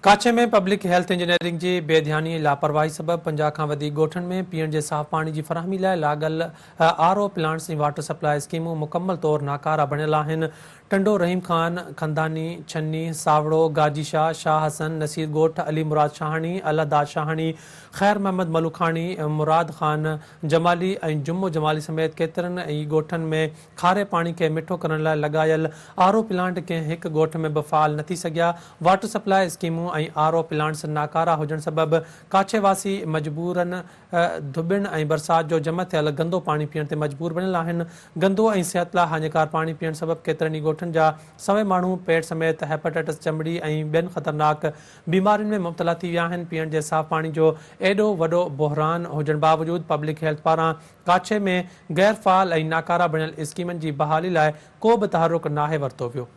Kachhi ۾ public health engineering جي بي ڌياني ۽ لاپرواهي سبب 50 کان وڌيڪ ڳوٺن ۾ پيئڻ جي صاف پاڻي جي فراهمي لاء لاڳل R O plants ۽ water supply اسڪيمون مڪمل طور ناڪاره بڻيل آهن. ٽنڊو رحيم خان، خنداني، ڇني، ساوڙو، گاجي شاهه، شاهه حسن، نصير ڳوٺ، علي مراد شاهاڻي، الله داد شاهاڻي، خير محمد ملوکاڻي، مراد خان جمالي ۽ جمعو جمالي سميت ڪيترن ئي ڳوٺن ۾ کاري پاڻي کي مٺو ڪرڻ لاء لڳايل آر او پلانٽ ڪنهن هڪ ڳوٺ ۾ به فعال نه ٿي سگهيا، واٽر سپلاء اسڪيمون ۽ آر او پلانٽس ناڪارا هجڻ سبب ڪاڇي واسي مجبورن ڌٻڻ ۽ برسات جو جمع ٿيل گندو پاڻي پيئڻ تي مجبور بڻيل آهن، گندو ۽ صحت لاء هاڃيڪار پاڻي پيئڻ سبب ڪيترن ئي ڳوٺن جا سوين ماڻهو پيٽ سميت هيپاٽائٽس، چمڙي ۽ ٻين خطرناڪ بيمارين ۾ مبتلا ٿي ويا آهن، پيئڻ جي صاف پاڻي جو ايڏو وڏو بحران هجڻ باوجود پبلڪ هيلٿ پاران ڪاڇي ۾ غير فعال ۽ ناڪاره بڻيل اسڪيمن جي بحالي لاء ڪو به تحرڪ ناهي ورتو ويو.